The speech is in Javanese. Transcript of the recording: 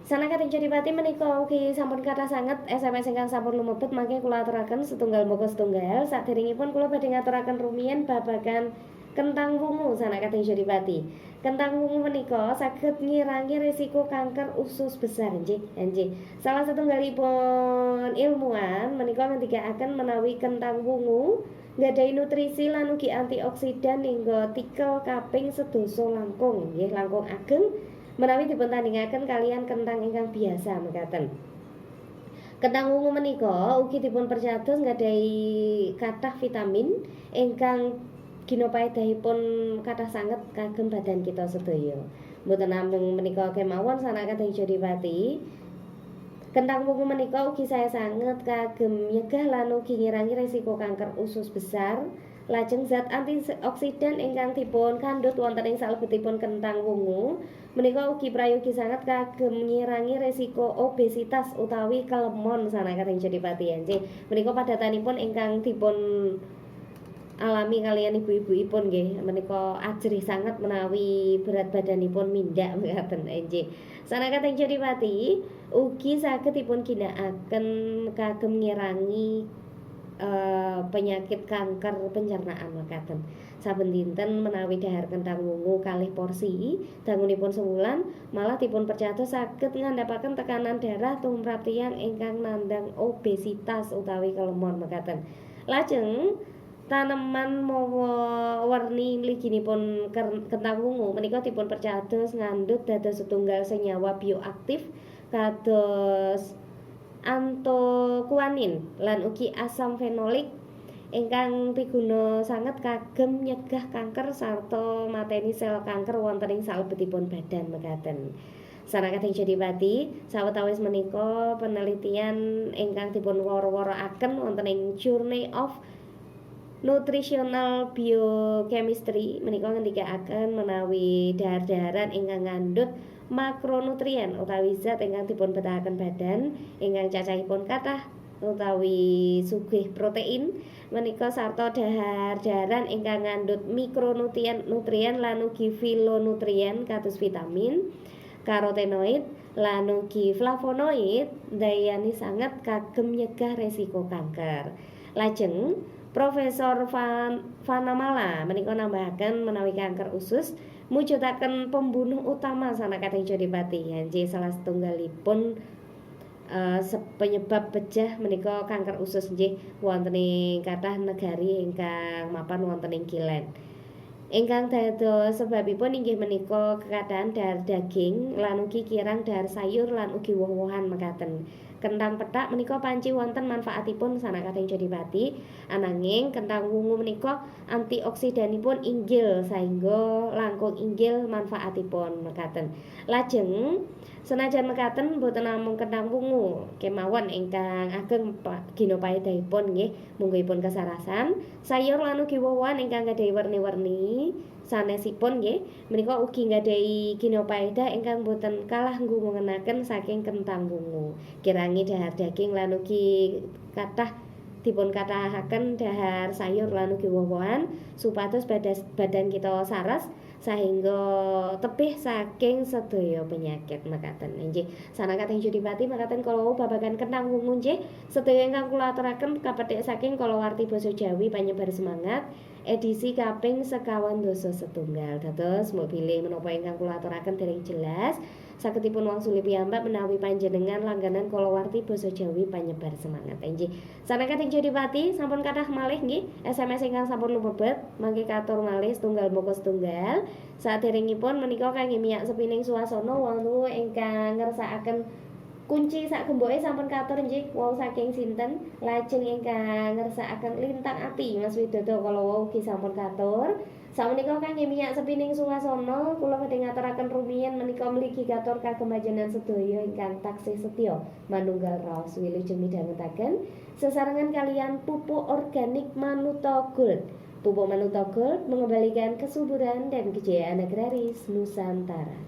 Sanak Jodipati, menika ugi sampun kathah sanget SMS ingkang sampun lumebet, mangke kula aturaken setunggal mbaka setunggal. Saderengipun kula badhe ngaturaken rumiyin babagan kentang wungu, sanak Jodipati. Kentang wungu menika saged ngirangi risiko kanker usus besar, nggih. Nggih. Salah setunggalipun ilmuwan menika ngendikaaken menawi kentang wungu nggadahi nutrisi lan ugi antioksidan hingga tikel kaping 10 langkung, nggih, langkung ageng menawi dipuntandingaken kaliyan kentang ingkang biasa mekaten. Kentang wungu menika ugi dipun percados nggadahi kathah vitamin ingkang ginapaedahipun kathah sanget kagem badan kita sedaya. Mboten namung menika kemawon, sanak kadang Jodipati. Kentang wungu menika ugi sae sanget kagem nyegah lan ugi ngirangi resiko kanker usus besar. Lajeng zat antioksidan ingkang dipun kandhut wonten ing salebetipun kentang wungu menika ugi prayogi sanget kagem ngirangi resiko obesitas utawi kelemon, sanak kadang Jodipati. Nggih. Menika padatanipun ingkang dipun alami kaliyan ibu-ibuipun, nggih, menika ajrih sanget menawi berat badanipun mindhak mekaten, nggih. Sanak kadang Jodipati, ugi saged dipun ginakaken kagem ngirangi penyakit kanker pencernaan mekaten. Saben dinten menawi dhahar kentang wungu kalih porsi dangunipun sewulan, malah dipun percados saged ngandhapaken tekanan darah tumrap tiyang ingkang nandhang obesitas utawi kelemon mekaten. Lajeng taneman mawa werni mliginipun kentang wungu menika dipun percados ngandhut dados setunggal senyawa bioaktif kados antokuanin lan ugi asam fenolik ingkang piguna sanget kagem nyegah kanker sarta mateni sel kanker wonten ing salebetipun badan mekaten. Sanak kadang Jodipati, sawetawis menika penelitian ingkang dipun wara-warakaken wonten ing Journal of Nutritional Biochemistry menika ngendikaaken menawi dhahar-dhaharan ingkang ngandhut makronutrien utawi zat ingkang dipun betahaken badan ingkang cacahipun kathah utawi sugih protein menika sarta dhahar-dhaharan ingkang ngandhut mikronutrien nutrien lan ugi filonutrien kados vitamin, karotenoid lan ugi flavonoid ndayani sanget kagem nyegah resiko kanker. Lajeng Profesor Vanamala menika nambahaken menawi kanker usus mujudaken pembunuh utama, sanak kadang Jodipati. Nggih, salah setunggalipun penyebab pejah menika kanker usus, nggih, wonten ing kathah negari ingkang mapan wonten ing kilen. Ingkang dados sebabipun inggih menika kekathahan dhahar daging lan ugi kirang dhahar sayur lan ugi woh-wohan mekaten. Kentang pethak menika panci wonten manfaatipun, sanak kadang Jodipati, ananging kentang wungu menika antioksidanipun inggil saengga langkung inggil manfaatipun mekaten. Lajeng senajan mekaten, boten namung kentang wungu kemawon ingkang ageng ginapaedahipun, nggih, mungguhipun kesarasan, sayur lan ugi woh-wohan ingkang gadhahi werni-werni sanesipun, nggih, menika ugi nggadahi ginapaedah ingkang boten kalah nggumungenaken saking kentang wungu. Kirangi dhahar daging lan ugi kathah dipun kathahaken dhahar sayur lan ugi woh-wohan supados badan kita saras sehingga tebih saking sedaya penyakit mekaten. Inggih, sanak kadang Jodipati, mekaten kala babagan kentang wungu, nggih. Sedaya ingkang kula aturaken kapethik saking kalawarti basa Jawi panyebar semangat edisi kaping 39. Dados mbok bilih menapa ingkang kula aturaken dereng jelas, saged dipun wangsuli piyambak menawi panjenengan langganan kalawarti basa Jawi panyebar semangat. Inggih. Sanak kadang Jodipati, sampun kathah malih, nggih, SMS ingkang sampun lumebet, mangke katur malih setunggal mbaka setunggal. Saderengipun menika kangge miyak sepining swasana wonten ingkang ngersakaken kunci sak gemboke sampun katur, nggih, wau saking sinten. Lajeng ingkang ngersakaken lintang ati Mas Widodo kala wau ugi sampun katur. Sakmenika kangge miyak sepining swasana kula badhe ngaturaken rumiyin menika mligi katur kagem panjenengan sedaya ingkang taksih setya manunggal raos wilujeng midhangetaken sesarengan kaliyan pupuk organik Manuto Gold. Pupuk Manuto Gold mengembalikan kesuburan dan kejayaan agraris Nusantara.